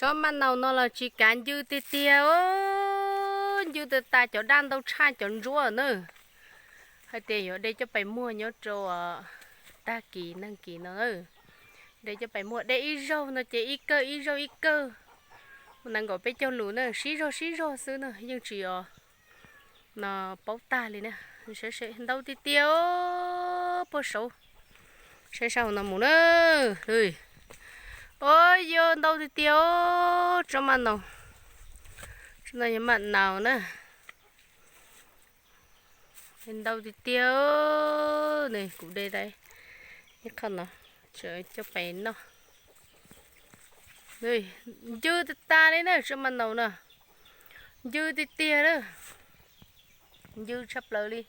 Tsob maj naus no los tsis kav ncw tiag tiag os, ncw tas tas cov daj ntau tshaj cov ntsuab na. Hais tias yuav de coj pais muag nyob rau tag kis nag kis no na. De coj pais muag, de ib zaug no ces ib kawg ib zaug ib kawg. Nees nkaum peb caug lus na, sib zog sib zog xwb na, yeej tsis yog no paub tag li na. Ntau tiag tiag os, puag saud, saib saum no mus na. Ua yog ntau tiag tiag os, tsob maj naus, tsob no yog maj naus na. Ntau tiag tiag, kuv de ib qho no, coj pais noj. Ncw tas tas li na, tsob maj naus no, ncw tiag tiag na. Ncw tshaj plaws li.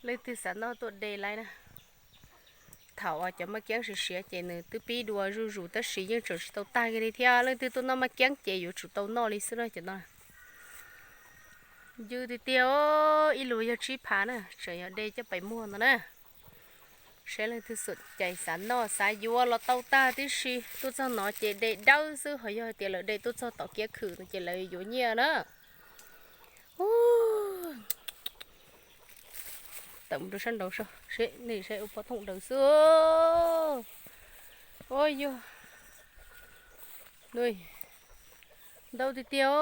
Leej twg xav noj tuaj de lawm na. Thaum cov maj kiab siav siav ces nws twb pib dua zuj zus tab sis yeej tseem tsis tau tag kiag li thiab. Leej twg tuaj noj maj kiab ces yuav tsum tau noj li xwb na cov no. Ncw tiag tiag os, ib lus yog tsib phav na, tseem yog de coj pais muag no na. Saib leej twg xom cai xav noj xav yuav los tau tag tib si. Tuaj txog no ces de dawb xwb, ho yog hais tias lawv de tuaj txog tom kiab khw no ces lawv yuav nyiaj na. Tawm mus rau sab nraud seb, nej saib ua pob thooj daws xwb. Ua yog ntau tiag tiag os.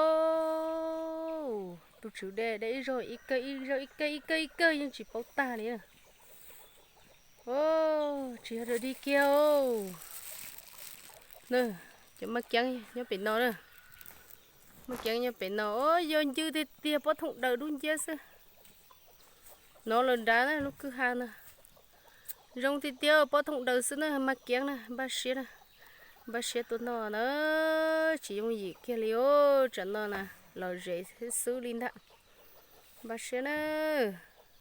Tus tswv de de ib zaug ib kawg ib zaug ib kawg ib kawg ib kawg yeej tsis paub tag li na. Tsis yog dog dig kiag. Cov maj kiab nyob pem no na. Maj kiab nyob pem no, ua yog ncw tiag tiag, pob thooj daws dub nciab xwb. No lawm nrad na, lub kwj ha na. Zoo tiag tiag, pob thooj daws xwb na, maj kiab na, npaj siab na. Npaj siab tuaj noj na, tsis yooj yim kiag li os, tsam no na, los zem xwb li ntag. Npaj siab na.